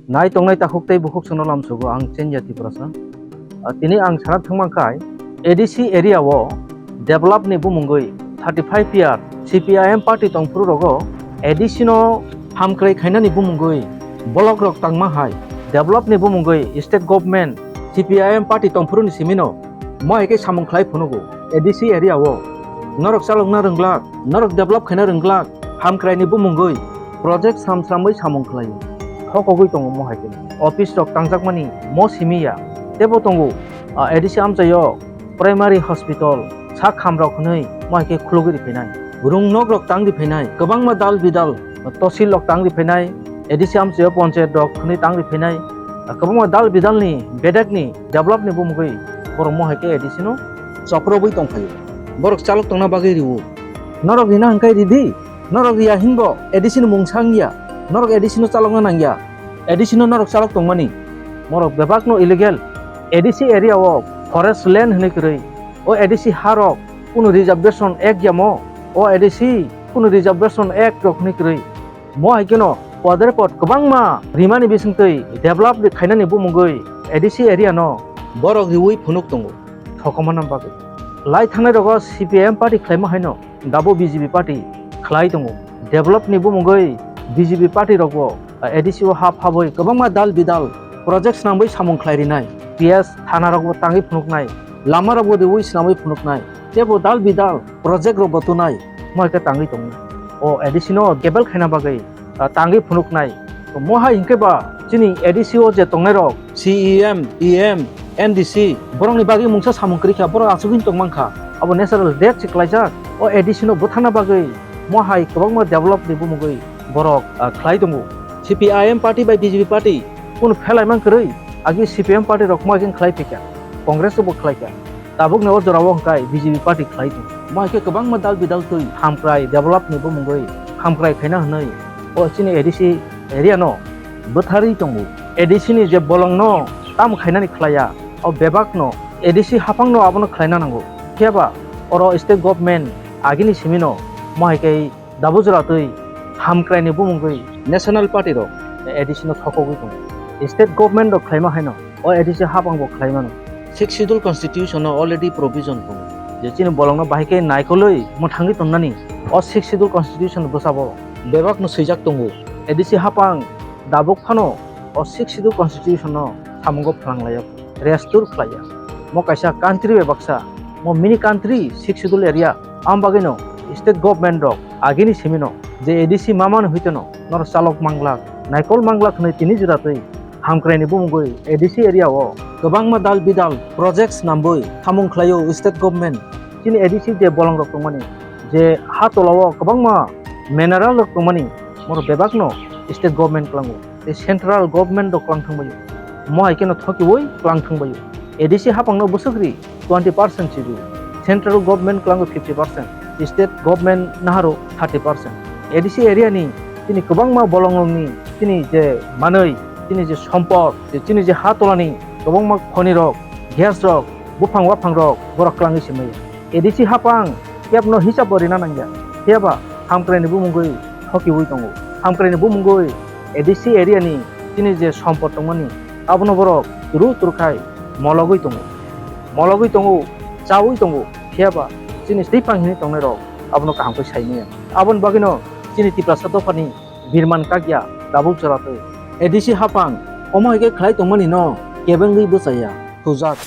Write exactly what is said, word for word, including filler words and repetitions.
Nai tongnai takhuk tei bukhuk chwngno lamsugo, ang Chenya Tiprasa. Ah, tini ang sana thwngmang khai, A D C area o develop ni bumungwi thirty five year C P I M party tongphuru rogo A D C no hamkrai khainani bumungwi block rok tangma hai develop ni bumungwi state government C P I M party tongphuru ni simino mo hai khe samung khlai phunugo A D C area o. Norok chalokna rwnglak, norok develop khaina rwnglak, hamkrai ni bumungwi project sram sramwi samung khlaio. Thokogwi tongo mo hai khe. Office rok tangjakmani mo simi ya. Tebo tongo, ah, A D C amchaio primary hospital, sak hamrok hwnwi mo hai khe khulugwi riphainai. Rung nok rok tang riphainai. Kwbangma dal bidal, tosil rok tang riphainai. A D C amchaio ponchayat rok hwnwi tang riphainai. Kwbangma dal bidalni bedekni develop ni bumungwi borok mo hai khe A D C no chokrobwi tongphaio. Borok chalok tongna bagwi rwo. Norok rina hwnkhe ridi. Norok riya hinbo A D C ni mungsa wngya. Norok A D C no chalokna nangya. A D C no norok chalok tongmani. Morok bebakno illegal. A D C area o forest land hwnwi kwrwi. O A D C ha rok kunu reservation act yamo. O A D C kunu reservation act rok hwnwi kwrwi. Mo hai kheno podre pod kwbangma rimani bisingtwi develop khainani bumungwi A D C area no borok riwi phunuk tongo. Thokomana bagwi. Lai thangnai rogo C P I M party khlaima haino dabo B J P party khlai tongo. Develop ni bumungwi B J P party rokbo A D C o hap habwi kwbangma dal bidal project swnamwi samung khlai rinai. P S thana rokbo tangwi phunuknai, lama rokbo riwi swnamwi phunuknai. Tebo dal bidal project rokbo tunai, mo hai khe tangwi tongnai. O A D C no kebel khaina bagwi, ah, tangwi phunuknai. To mo hai hinkhe ba chini A D C o je tongnai rok, C E M, P M, M D C, borokni bagwi mungsa samung kwrwi kha, borok asugwi tong mankha. Abo natural death se klaijak. O A D C no bwthana bagwi mo hai kwbangma develop ni bumungwi borok, ah, khlai tongo. C P I M party bai B J P party kunu phelai man kwrwi, agi C P M party rok mo hai khe khlai phikha, Congress rokbo khlai kha. Tabukni o jorao hwnkhe B J P party khlai tongo. Mo hai khe kwbangma dal bidal twi hamkrai develop ni bumungwi hamkrai khaina hwnwi o chini A D C area no bwtharwi tongo. A D C ni je bolongno tam khainani khlaiya, o bebakno A D C haphangno abono khlaina nango. Phiya ba oro state government agini simino mo hai khe dabo jora twi hamkrai ni bumungwi national party rok A D C no thokogwi tongo. State government rok khlaima haino o A D C haphang bo khlai mano. Sixth Schedule Constitution o already provision tongo je chini bolongno bahai khe naikolwi mwthangwi tongnani o Sixth Schedule Constitution bwsabo bebakno swijak tongo. A D C haphang dabuk phano o Sixth Schedule Constitution no samungo phlanglaio, restur khlaiya. Mo kaisa country bai baksa, mo mini country Sixth Schedule area, am bagwino state government rok agini simino je A D C mamani huiteno norok chalok manglak, naikol manglak hwnwi tini jora twi hamkraini bumungwi A D C area o kwbangma dal bidal projects nambwi samung khlaio state government. Chini A D C je bolong rok tongmani, je ha tola o kwbangma mineral rok tongmani, morok bebakno state government klango. Tei central government rok klang thangbaio. Mo hai kheno thokiwi klang thangbaio. A D C haphangno bwswkri twenty percent sidi. Central government klango fifty percent. State government naharo thirty percent. A D C area ni chini kwbangma bolongrokni chini je manwi, chini je sompot, je chini je ha tolani kwbangma khoni rok, gas rok, buphang waphang rok borok klangwi se maya. A D C haphang kebno hisab bo rina nangya. Phiya ba hamkraini bumungwi thokiwi tongo. Hamkraini bumungwi A D C area ni chini je sompot tongmani, abono borok turu turu khai mologwi tongo. Mologwi tongo, chawi tongo. Phiya ba chini twi pang hini tongnai rok abono kaham khe sai maya. Aboni bagwino chini Tiprasa dophani birman kakya tabuk jora twi. A D C haphang omo hai khe khlai tongmani no kebengwi bwchaya, thujak.